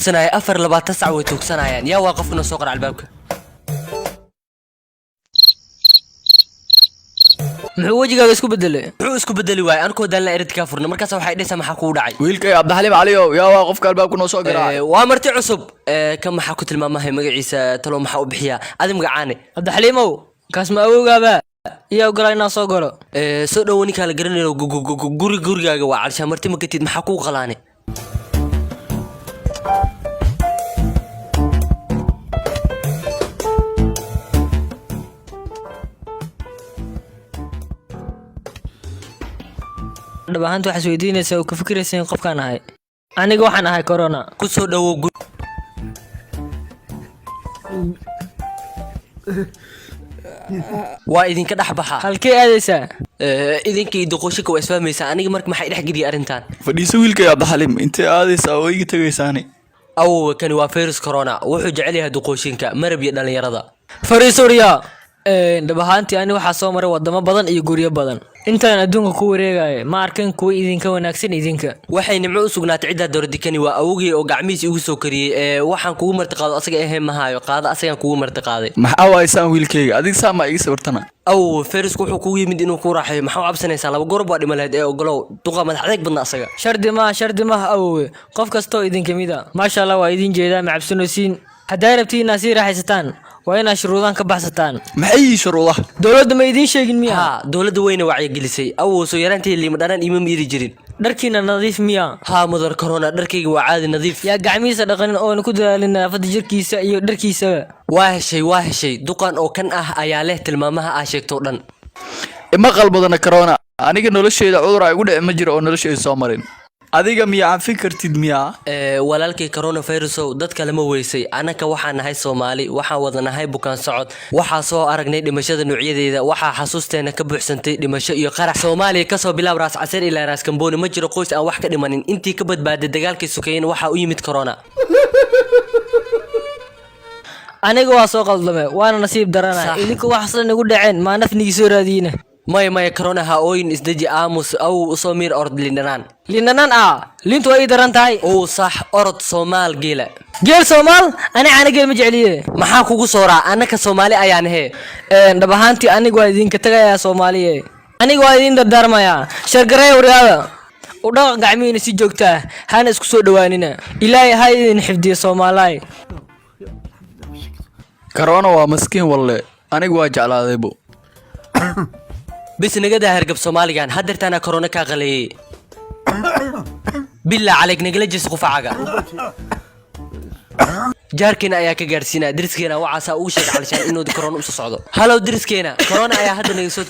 Sanaya 24 sac way tuugsanayaan. Yaa waa qofkuna soo qara albaabka? Muxuu wejigaaga isku bedelay? Muxuu isku bedeli waayay? Anukoo daalna erid kaa furna, markaas waxay dhehaysaa maxaa kugu dhacay? Wiilkay Cabdixaliim Caliyow, yaa waa qofka albaabku noo soo garaacay? Waa marti cusub. Kan maxaa ku tilmaamahay magaciisa? Talo maxaa u bixiyaa adi magacaane? Cabdixaliimow, kaas ma awowgaaba? Iyo ogolaa inaan soo galo? Soo dhowo, ninkaa la garanayo. Guri gurigaaga waa calshaa marti ma gatid. Maxaa kugu qalaane? Dhab ahaanta waxaa isweydiinaysaa oo ka fikiraysa in qofkaan ahay. Aniga waxaan ahay corona. Ku soo dhowo waa idinka dhex baxa. Halkee aadaysaa? Idinka iyo doqoshinka waa isfahmaysaa. Aniga marka maxay dhex geliya arrintan? Fadhiiso, wiilkay Cabdixaliim. Intee aadaysaa oo iga tegaysaani? Awowe, kani waa virus corona. Wuxuu jecel yahay duqooshinka, marab iyo dhalinyarada. Fariisuriya. Dhab ahaantii ani waxaa soo maray wadamo badan iyo guryo badan intaan adduunka ku wareegaya. Ma arkin kuwa idinka wanaagsan idinka. Waxay nimco u sugnaatay ciddaa dooradikani. Waa awogii oo gacmihiis igu soo kariyey. Ee waxaan kugu martiqaado asaga ahee mahaayo qaado, asagaan kugu martiqaaday. Maxaa waaysaan, wiilkayga? Adiga saa maa iga sawirtana? Awowe, fayrasku wuxuu kugu yimid inuu ku raaxeeyo. Maxaa u cabsanaysaa? Laba gorob waa dhima lahayd. Ee ogolow, duqa madax adeeg badna asaga. Shardi maaha, shardi maaha awowe. Qof kastoo idinka mid a, maasha Allah, waa idin jeedaa. Ma cabsanaysiin? Haddaa rabtiin inaad sii raaxaysataan, waa inaad shuruudan ka baxsataan. Maxay yihiin shuruudaha? Dowladda ma idiin sheegin miya? Haa, dowladda weyna wacyigelisay. Awow, soo yaraantii liima dhanaan iima miiri jirin? Dharkiina nadiif miya? Haa, mudar corona, dharkayga waa caadi, nadiif. Yaa gacmihiisa dhaqanin oona ku dadaalin nadaafadda jirkiisa iyo dharkiisaba? Waa heshay, waa heshay. Duqan oo kan ah ayaa leh tilmaamaha aa sheegto dhan. Ima qalbadana corona. Aniga nolosheyda cudur ay igu dhici ma jiro oo nolosheyda soo marin. Adiga miyaa canfin kartid miyaa? Walaalkay coronavirusow, dad kale ma weysay? Annaka waxaan nahay Soomaali, waxaan wada nahay bukaan socod. Waxaa soo aragnay dhimashada noocyadeeda. Waxaa xasuusteena ka buuxsantay dhimasho iyo qarax. Soomaaliya kasoo bilaab Raas Caseer ilaa Raas Kambooni, ma jiro qoys aan wax ka dhimanin. Intii ka badbaaday dagaalkii sukeeyena waxaa u yimid corona. Aniga waa soo qaldame, waana nasiib darana. Sax. Idinku waxaas dhan igu dhaceen, maa nafnigii soo raadiyina? Maya, maya, corona ha ooyin, isdeji, aamus. Aw, usoo miir, orod lindhanaan. Lindhanaan ah? Lintu waa ii daran tahay. Ow sax, orod Soomaal geela. Geel Soomaal? Ani caana geel ma jecliye. Maxaa kugu sooraa? Annaka Soomaali ayaan hee. Dhab ahaantii aniga waa idinka tagayaa Soomaaliye. Aniga waa idin dardaarmayaa. Shargareeya waryaada, u dhaqa gacmihiina si joogta ah, hana isku soo dhowaanina. Ilaahay ha idin xifdiyo, Soomaalaay. Corona waa maskiin walle. Aniga waa jeclaadaybo. Bis nagadaa hergab Soomaaligan. Hadeertaana corona kaa qaleeyey. Bilaa calayk, nagala jees qufacaga. Jaarkeena ayaa ka gaadhsiinaya. Deriskeena wacaasaa ugu sheegay calishaan inuu corona usoo socdo. Halow, deriskeena, corona ayaa hadda naga soo tagay.